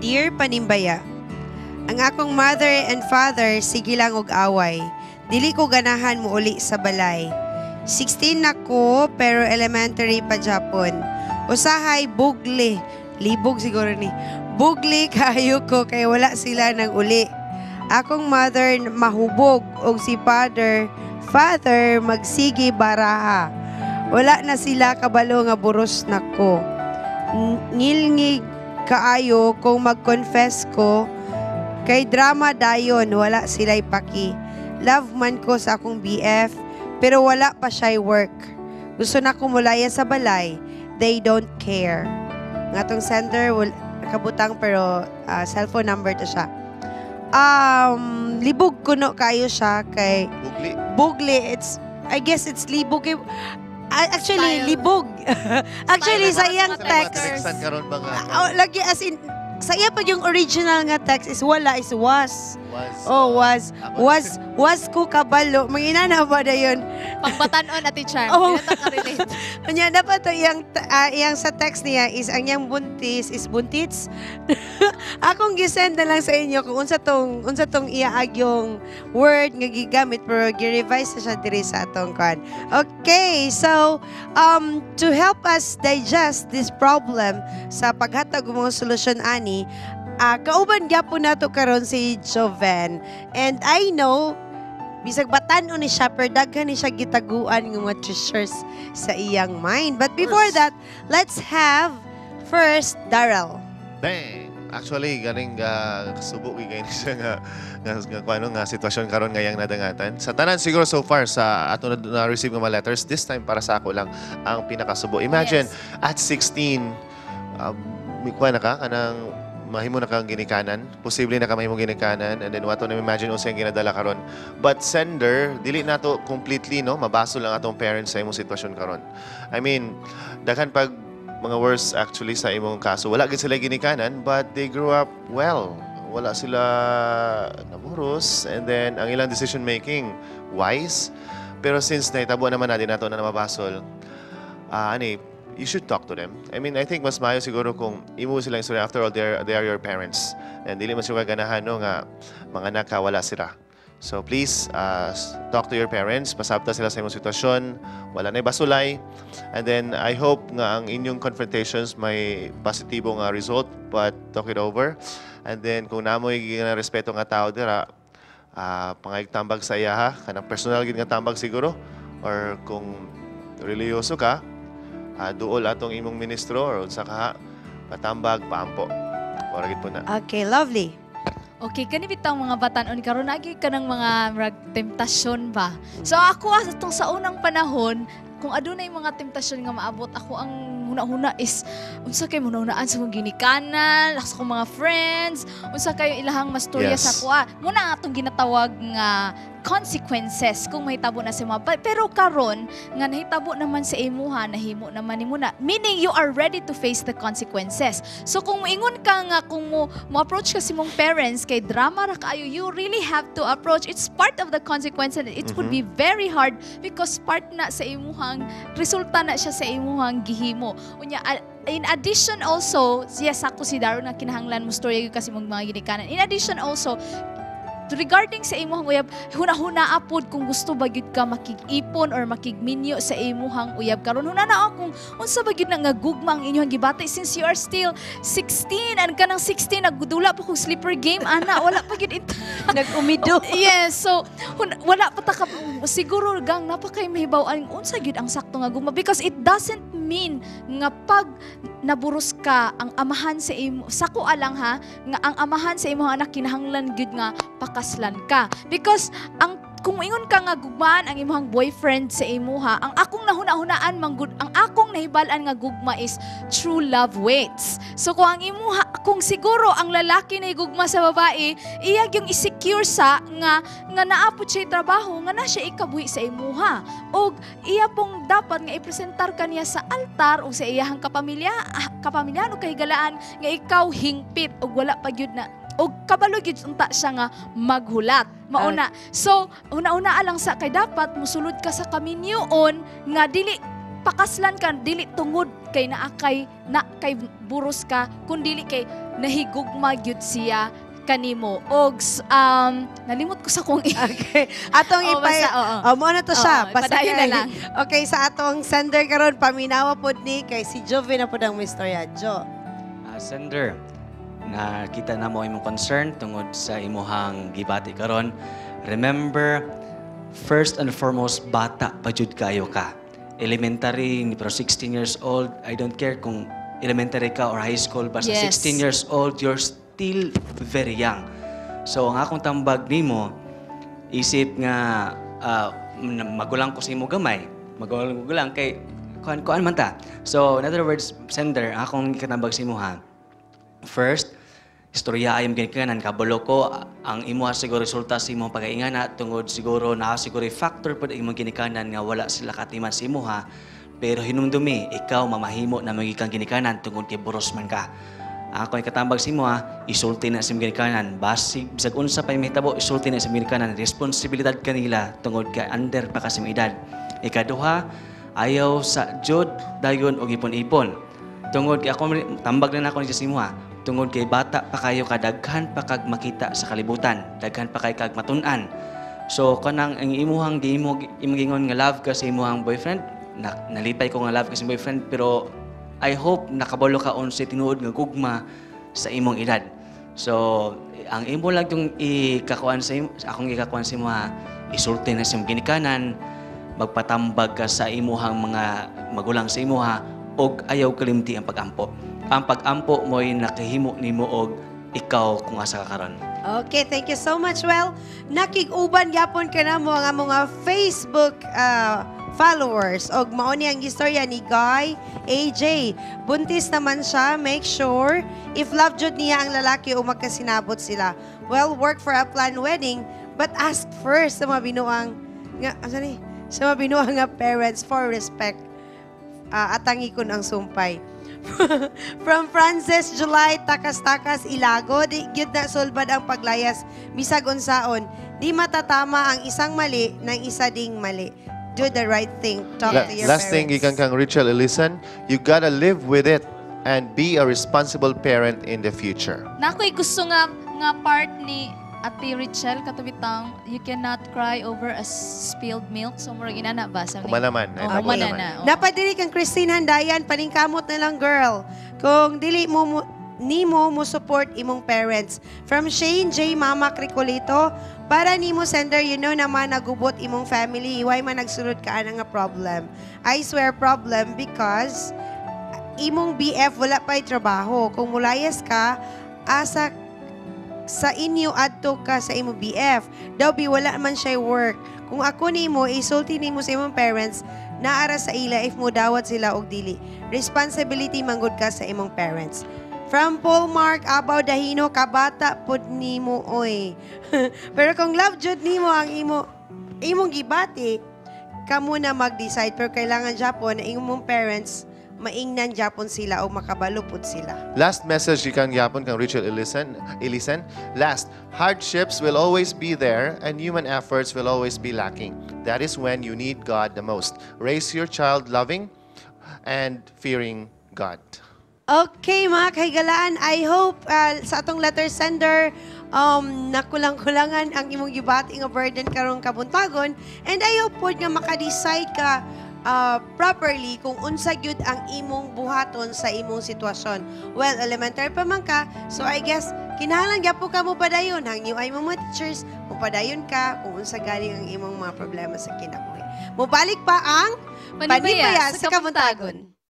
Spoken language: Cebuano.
Dear Panimbaya, ang akong mother and father sige lang og away. Dili ko ganahan mo uli sa balay. 16 na ko pero elementary pa japon. Usahay bugli, libog siguro ni. Bugli kayo ko kay wala sila nang uli. Akong mother mahubog og si father magsige baraha. Wala na sila kabalo nga buros na ko. Ngilngig kaayo kung mag-confess ko kay drama dayon, wala sila'y paki. Love man ko sa akong BF pero wala pa siya'y work. Gusto na ko mulaya sa balay. They don't care. Nga tong sender wal, kabutang pero cellphone number to siya. Libog kuno kayo siya kay Bugli. Bugli, it's I guess it's libog. Actually, Style. Libog. Actually, Style sa na iyang mga text, Textan karon ba nga? Oh, lagi as in, sa iya pa yung original nga text is wala, is was. Was. Oh, was. Ako- Was ko kabalo. Mangina ba na yun? Pangbatanon, Ate Charm. Oh. Di na ta ka-relate. Unya, dapat to iyang sa text niya is ang iyang buntis is buntits. Akong gisend na lang sa inyo kung unsa tong iyaag yung word nga gigamit pero gi-revise na siya diri sa atong kan. Okay, so to help us digest this problem sa paghatag og mga solusyon ani, kauban gyapon nato karon si Joven. And I know bisag batan-on ni siya pero daghan ni siya gitaguan ng mga treasures sa iyang mind. But before Course. That, let's have first Daryl. Bang! Actually, ganing kasubo gid kay siya nga kung ano nga sitwasyon karon ngayang nadangatan. Sa tanan siguro so far sa ato na receive nga mga letters, this time para sa ako lang ang pinakasubo. Imagine at 16, kuha na ka kanang mahimo na kang ginikanan, posible na ka mahimo ginikanan and then wato na imagine unsa yung ginadala karon. But sender, dili nato completely no mabaso lang atong parents sa imong sitwasyon karon. I mean, daghan pag mga worst actually sa imong kaso. Wala gid sila ginikanan but they grew up well. Wala sila naburos and then ang ilang decision making wise. Pero since nahitabo naman natin nato na mabasol, ani, you should talk to them. I mean, I think mas maayo siguro kung imo silang istorya. After all, they are your parents. And dili man siguro ganahan no nga mga anak ka, wala sila. So please, talk to your parents. Pasabta sila sa imong sitwasyon. Wala na basulay. And then, I hope nga ang inyong confrontations may positibo nga result, but talk it over. And then, kung namoy nga respeto nga tao dira, pangayog tambag sa iya ha, kanang personal gid nga tambag siguro, or kung reliyoso ka, duol atong imong ministro or unsa ka ha, patambag, paampo. Ora gid po na. Okay, lovely. Okay, kani bitaw mga batan-on karon agi ka ng mga murag temptasyon ba. So ako atong sa unang panahon, kung adunay mga temptasyon nga maabot ako, ang huna-huna is unsa kay hunahunaan sa akong ginikanan, sa akong mga friends, unsa kayo ilahang mastorya sa kuha. Muna ang atong ginatawag nga consequences kung mahitabo na sa mga pero karon nga nahitabo naman sa imuha, nahimo naman nimo na, meaning you are ready to face the consequences. So kung moingon ka nga kung mo approach ka sa imong parents kay drama ra kaayo, you really have to approach. It's part of the consequence and it would be very hard because part na sa imuhang resulta na siya sa imuhang gihimo. Unya in addition also, yes, ako si Daron nga kinahanglan mo storya gyud kasi mong mga ginikanan. In addition also, regarding sa imuhang uyab, huna-huna apod kung gusto ba gyud ka makig-ipon or makigminyo sa imuhang uyab karon. Huna na kung unsa ba gyud na nga gugma ang inyong gibati since you are still 16 and kanang 16 nagdula pa kog slipper game ana, wala pa gyud Nag-umido. Yes, so wala pa ta ka, siguro gang napakay mahibaw-an unsa gyud ang sakto nga gugma because it doesn't mean nga pag naburos ka, ang amahan sa imo, sa ko lang ha, nga ang amahan sa imong anak kinahanglan gyud nga pakaslan ka because ang kung ingon ka nga gugmaan ang imong boyfriend sa imuha, ang akong nahuna-hunaan manggud, ang akong nahibal-an nga gugma is true love waits. So kung ang imuha, kung siguro ang lalaki na gugma sa babae, iya yung i-secure sa nga nga naapod siya trabaho nga na siya ikabuhi sa imuha og iya pong dapat nga ipresentar kaniya sa altar o sa iyahang kapamilya, kapamilya o kahigalaan nga ikaw hingpit og wala pa gyud na og kabalo gyud unta siya nga maghulat mauna. So una-una lang sa kay dapat musulod ka sa kaminyoon nga dili pakaslan ka dili tungod kay naa kay na kay buros ka, kun dili kay Nahigugma gyud siya kanimo. Og nalimot ko sa kong Okay. Atong Oh, ipa basta, oo. Oh, mo na to siya. Oo, Basta ipadayon na lang. Okay, sa atong sender karon, paminawa pod ni kay si Jove na pod ang istorya. Jo. Ah, sender, nakita na mo imong concern tungod sa imuhang gibati karon. Remember, first and foremost, bata pa jud kayo ka. Elementary, ni pero 16 years old, I don't care kung elementary ka or high school, basta 16 years old, you're still very young. So, ang akong tambag nimo, isip nga magulang ko sa imo gamay, magulang ko lang kay kuan kuan man ta. So, in other words, sender, ang akong ikatambag sa imo ha. First, istorya ay ginikanan, kabalo ko ang imo siguro resulta sa imong pagaingana tungod siguro naa siguro factor pod imong ginikanan nga wala sila katiman sa imo ha. Pero hinumdumi, ikaw mamahimo na magikang ginikanan tungod kay buros man ka. Ako ay katambag sa imo ha, isulti na sa imong ginikanan. Basig bisag unsa pa mahitabo, isulti na sa imong ginikanan. Responsibilidad kanila tungod kay under pa ka sa imong edad. Ikaduha, ayaw sa jud dayon og ipon-ipon. Tungod kay ako tambag na nako ni sa imo ha. Tungod kay bata pa kayo ka, daghan pa kag makita sa kalibutan, daghan pa kay kag matun-an. So kanang ang imuhang giimo imong gingon nga love ka sa imuhang boyfriend, na, nalipay ko nga love ka sa imong boyfriend, pero I hope nakabalo ka unsay tinuod nga gugma sa imong edad. So ang imo lang yung ikakuan sa imo, akong ikakuan sa imo ha, isulti na sa imong ginikanan, magpatambag ka sa imuhang mga magulang sa imuha og ayaw kalimti ang pag-ampo. Ang pag-ampo mo'y nakahimo nimo og ikaw kung asa ka karon. Okay, thank you so much. Well, nakig-uban gyapon ka na mo ang mga Facebook followers. Og mao ni ang istorya ni Guy AJ. Buntis naman siya. Make sure if love jud niya ang lalaki o magkasinabot sila. Well, work for a planned wedding, but ask first sa mga binuang nga asa ni? Sa mga binuang nga parents for respect. Atangi kun ang sumpay. From Frances July, Takas-Takas, Ilago, di gyud na sulbad ang paglayas bisag unsaon. Di matatama ang isang mali ng isa ding mali. Do the right thing. Talk to your Last thing, parents. Gikan kang Rachel Ellison, you gotta live with it and be a responsible parent in the future. Na ako'y gusto nga part ni Ate Richel katubitang "You cannot cry over a spilled milk." So murag inana ba sa Humana man. Oh, Ay, humana naman. Na. Oh. Napadiri kang Christine Handayan, paningkamot na lang, girl. Kung dili mo nimo mo support imong parents. From Shane J. Mama Cricolito, para nimo, sender, you know naman nagubot imong family, why man nagsulod ka ana nga problem? I swear problem because imong BF wala pa'y trabaho. Kung mulayas ka, asa sa inyo adto ka sa imong BF? Daw bi wala man siya work. Kung ako nimo, isulti nimo sa imong parents, naara sa ila if mo dawat sila og dili. Responsibility manggod ka sa imong parents. From Paul Mark Abaw Dahino, kabata pod nimo oy. Pero kung love jud nimo ang imong gibati, kamo na mag-decide, pero kailangan japon na imong parents maingnan japon sila o makabalo pud sila. Last message gikan gyapon kang Rachel Ellison, Ellison. Last, hardships will always be there and human efforts will always be lacking. That is when you need God the most. Raise your child loving and fearing God. Okay, mga kahigalaan, I hope sa atong letter sender, nakulang-kulangan ang imong gibati nga burden karong kabuntagon and I hope pod nga maka-decide ka properly kung unsa gyud ang imong buhaton sa imong sitwasyon. Well, elementary pa man ka, so I guess kinahanglan gyapon ka mo padayon hangyo ay mo mga teachers, mo padayon ka kung unsa galing ang imong mga problema sa kinabuhi. Mobalik pa ang Panibaya Panibaya sa Kabuntagon.